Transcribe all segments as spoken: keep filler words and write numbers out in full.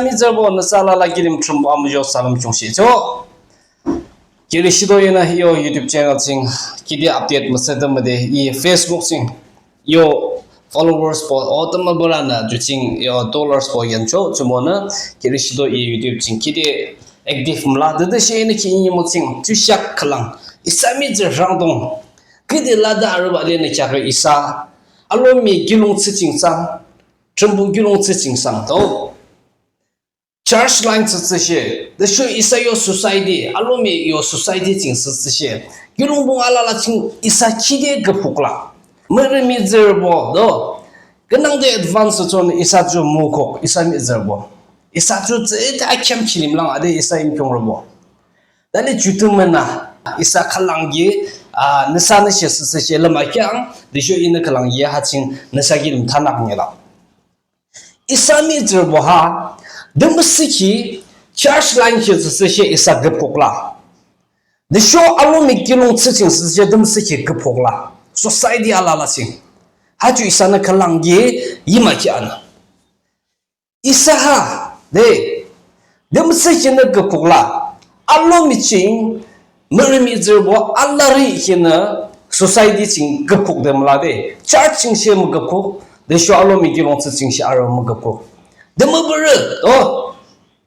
Mihtsürübo nüsa alala kilim Thrünpuh amuzho salüm khiungshihchoh. Kilim shido inü yo YouTube channel ching kide update müsüde müde i Facebook ching yo followers bo o tümüpürünü ju ching yo dollars bo yanchoh. Jumonü kilim shido i YouTube ching kide active müla tütüshe inü ki inü mo ching ju shak khülang isa mihtsürü rangdung kide lade arübah lenü kheakü isa alomi kiulongthsü ching thsang, Thrünpuh kiulongthsü ching thsang to. Church line thsüthsüshe, tüsho isa yo society, alomi yo society ching thsüthsüshe, kiulongpung alala ching isa kide küpkhukla. Mihtsürü mihtsürübo to, künangde advance thsüchoh isa ju mukhuk, isa mihtsürübo. Isa ju tsüde akheam kilim lang ade isa Yimkhiungrübo. Tüle ju tümünü isa khülang ki, a, nüsanü she thsüthsüshe lümakheang, tüsho inü khülang ki ha ching nüsa kilim thanaknü la. Isa mihtsürübo ha, tümüsüki church line ki thsüthsüshe isa küpkhukla. Tüsho alomi kiulongthsü ching thsüthsüshe tümüsüki küpkhukla. Society alala ching. Ha ju isanü khülang ki yimakheanü. Isa ha, de, tümüsükinü küpkhukla. Alomi ching, mihtsürü mihtsürübo alala kinü society ching küpkhuk de müla de. Church ching she müküpkhuk, tüsho alomi kiulongthsü ching she arü müküpkhuk. Tümüpürü, o,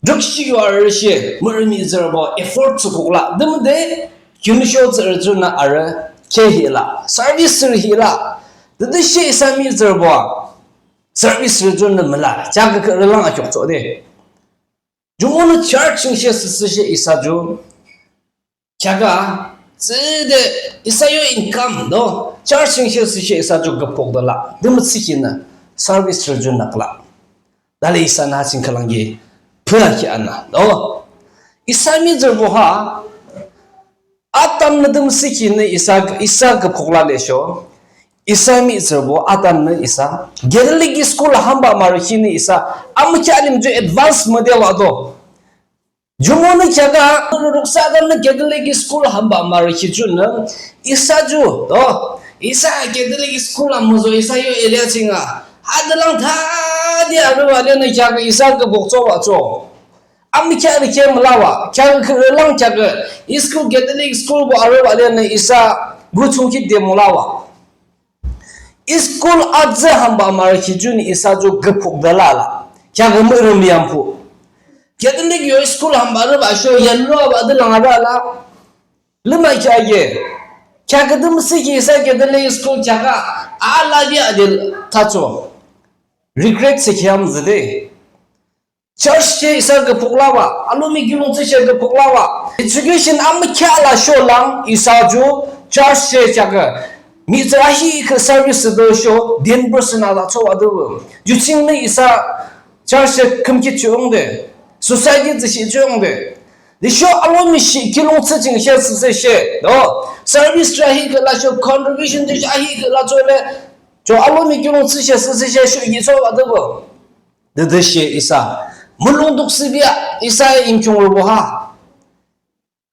dükshi yo arü she, mihtsürü mihtsürübo effort thsükhukla. Tümüde, kiunisho tsürü junü arü, kehila. Service sürü hila. Tütüshe isa mihtsürübo service sürü junü müla, kheakü khürü lang akhiukchoh de. Jumonü church ching she thsüthsüshe isa ju, kheakü, tsüde isa yo income to, church ching she thsüthsüshe isa ju küpkhukde la, tümüsükinü service sürü junü khüla. Tüle isanü ha ching khülang ki, püakheanü to. Isa mihtsürübo ha, atanü tümüsükinü isa, isa küpkhukla lesho. Isa mihtsürübo atanü isa Catholic school hamba marükinü isa amükheah lim ju advance müde wa to. Jumonü kheakü, ruksa atanü Catholic school hamba marüki junü isa ju to. Isa Catholic school amüzo isa yo area ching a. Adelang thade arübah lenü kheakü isa küpkhukchoh wa cho. Amükheah rike müla wa, kheakü khürü lang kheakü, school Catholic school bo arübah lenü isa guchungkhi de müla wa. School atsü hamba marüki junü isa ju küpkhukde la la, kheakü mihtsürü müyampuh. Catholic yo school hamba arübah sho yanlua ba de lang arü la, lümakheah ye. Kheakü tümüsüki isa Catholic school kheakü, alala de thachoh. Regret thsükhi amütsü de. Church she isa küpkhukla wa, alomi kiulongthsü she küpkhukla wa. Education amükheah la sho lang isa ju church she kheakü. Mihtsürü ahihkhüh service de sho, ten percent ala chowa de wü. Ju chingnü isa church she khümkhi chongde, society thsüshi chongde. Tüsho alomi shi kiulongthsü ching she thsüthsüshe. To, service ju ahihkhüh la sho, contribution ju ahihkhüh la chole. Cho alomi kiulongthsü she thsüthsüshe sho yi chowa de wü. Tütüshe isa mulong duksübea isa Yimkhiungrübo ha.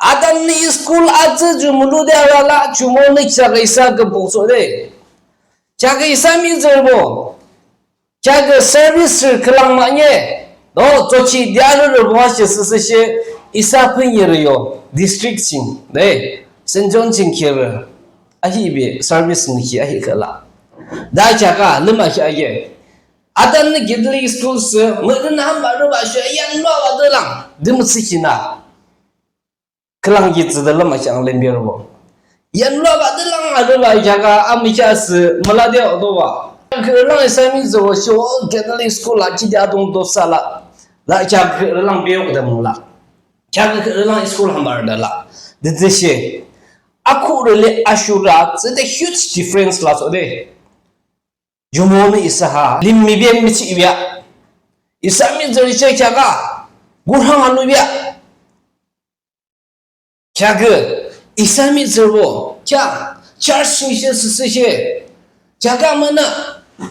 Atanü school atsü ju mulude arü la, jumonü kheakü isa küpkhukchoh de. Kheakü isa mihtsürübo, kheakü service sürü khülang mahne. To, choki de arü rübo ha she thsüthsüshe isa pünyirü yo district ching de, Saint John ching khürü ahihbe service nükhi ahihkhüh la. Tha kheakü lümakheah ye. Atanü Catholic school sü, mürünü hamba arübah sho, yanlua ba de lang, tümüsükinü. Khülang ki tsüde lümakheah limberübo. Yanlua ba de lang arübah kheakü, amükheah sü, mülade otoba. Khürü lang isa mihtsürübo sho, Catholic school la, kide adung dosa la. La kheakü khürü lang beyok de müla. Kheakü khürü lang school hamba arü de la. Tütüshe. Akhürü le ashurü, tsüde huge difference la so de. Jumonü isa ha, limmi bia michi bia. Isa mihtsürü she kheakü, gurhang anu bia. Kheakü, isa mihtsürübo, kheakü, church ching she thsüthsüshe. Kheakü amünü,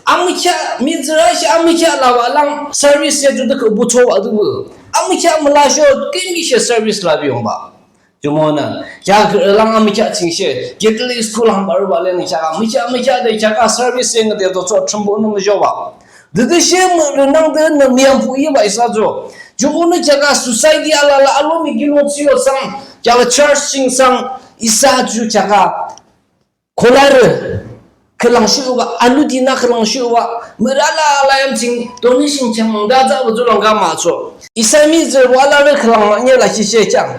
amükheah, mihtsürü she amükheah la wa lang service she ju de kü bucho wa de wü. Amükheah müla sho, kümkhi she service la biyong ba. Jumonü, kheakü khürü lang amükheah ching she, Catholic school hamba arübah lenü kheakü, mükheah mükheah de kheakü service yangde to cho Thrünpuhnü müjoba. Tütüshe mürü nangde nü miyampuh yiba isa ju. Jumonü kheaküa society alala alomi kiulongthsü yo thsang, kheaküa church ching thsang, isa ju kheaküa. Kholarü khülang shibah, alutinü khülang shibah, mürü alala yam ching donation chang da thsübah ju lang kamchoh. Isa mihtsürübo alarü khülang mahne lakhi she kheang.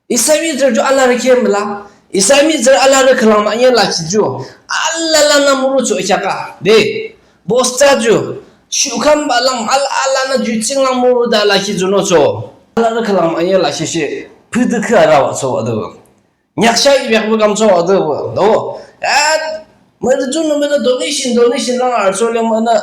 Isa mihtsürü ju alarü khe müla. Isa mihtsürü alarü khülang mahne lakhi ju. Alalanü müruchoh kheaküa. De. Bosta ju. Shukham balang alalanü ju ching lang müruda lakhi junochoh. Alarü khülang mahne lakhi she. Püdükhi arabah choh adobo. Nyaksha ibyak bükam choh adobo. Do. At. Mürü junü mürü donation, donation lang archoh le münü.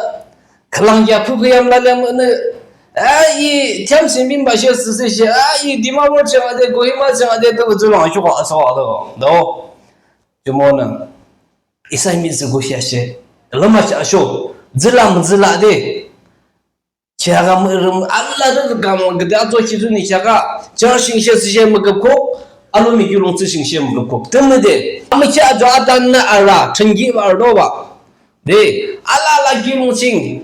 Khülang ya püpü yam la le münü. A i thiyam simbim ba she süsü she, a i Dimapur chang ade, Kohima chang ade, do ju lang shuka aso alo. Do. Jumonü. Isa mihtsürü go she she. Lama cha sho. Jila mjila de. Kheaküa mürü alarü kam gde ato khijuni kheaküa. Church shing she süshe müküpkok. Alomi kiulongthsü shing she müküpkok. Tümüde. Amükheah ju atanü ara. Thangi ba ardo ba. De, alala kiulong ching,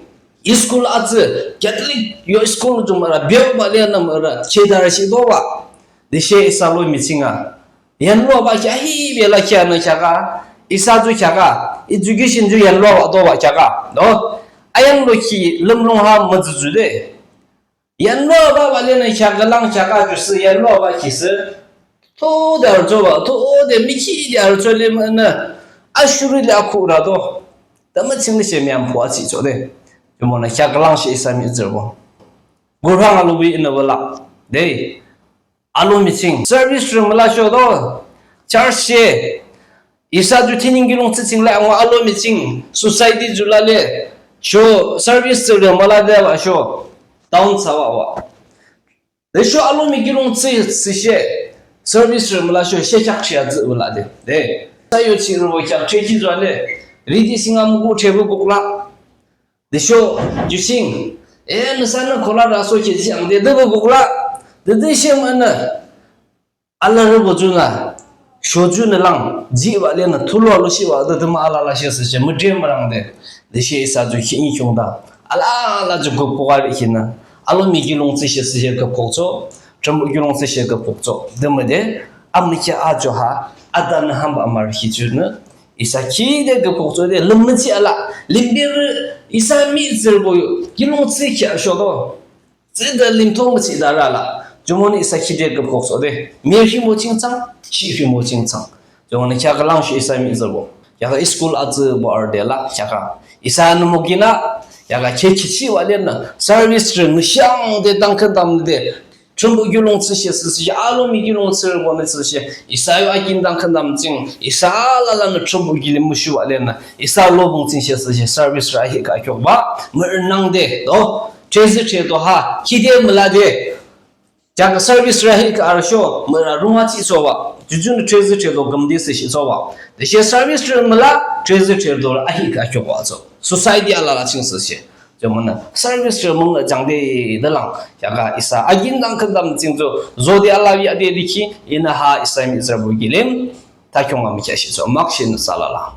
school atsü, Catholic yo school ju mürü, biak ba le nü mürü, chedar shi do ba. De she isa alomi ching a. Yanlua ba kheahibah la kheanü kheaküa, isa ju kheaküa, education ju yanlua ba do ba kheaküa. Do, ayanlua ki lümlung ha mütsü ju de. Yanlua ba ba le nü kheaküa lang kheaküa ju sü yanlua ba ki sü. Tode arüchoh ba, tode miki de arüchoh le münü. Ashuri le akhu ra do. Tümü ching le she miyampuh atsü choh de. Jumonü kheaküa lang she isa mihtsürübo. Gurhang alomi inü wala. De. Alomi ching. Service room la sho do. Church she. Isa ju thinning kiulongthsü ching la ngo alomi ching. Society ju la le. Sho service room la de ba sho. Town sa wa wa. De sho alomi kiulongthsü süshe service room la sho she chak she atsü wala de. De. Sa yo chi ro kyak che chi zwa le. Ridi singa mugu che bu gukla. De sho ju sing. E nüsa nü kola ra so che chi ang de de bu gukla. De de she münü. Alarü bo junü. Sho junü lang. Ji wa le nü. Thulu alu shi wa de de ma alala she süshe. Mü dre mürang de. De she isa ju kini kiungda. Alala ju gukwa ri kinü. Alomi kiulongthsü she süshe gukwa cho. Thrünpuh kiulongthsü she gukwa cho. Tümüde, amükheah ajo ha, adanü hamba amar hijunü, isa kide gukwa cho de, lümüchi ala, limbirü, isa mihtsürübo, kiulongthsü kheah sho do. Tsüde limto müchi da ra la, jumonü isa kide gukwa cho de, mirhimo ching chang, shihimo ching chang. Jumonü kheaküa lang shi isa mihtsürübo. Kheaküa school atsü bo arü de la, kheaküa. Isa nü mokina, kheaküa khechi chi wa le nü, service room nü shang de dangkhen dam de, Thrünpuh kiulongthsü she, süshe, alomi kiulongthsü rübo nü süshe, isa yo akin dangkhen dam ching, isa alala nü Thrünpuh kilim müshu wa le nü, isa lobong ching she, süshe, service ra hi ka kyok ba, mürü nang de, do, trezü tre do ha, kide müla de, kheaküa service ra hi ka arü sho, mürü rung achi so ba, jujunü trezü tre do gümde süshe so ba, de she service re müla, trezü tre do ra hi ka kyok ba so, society alala ching süshe. Jumonü service re mung jangde de lang. Kheaküa isa akin dangkhen dam ching ju zode alawi ade dikhi inü ha isa mihtsürübo kilim. Thakhung amükheah shi so mak shin salala.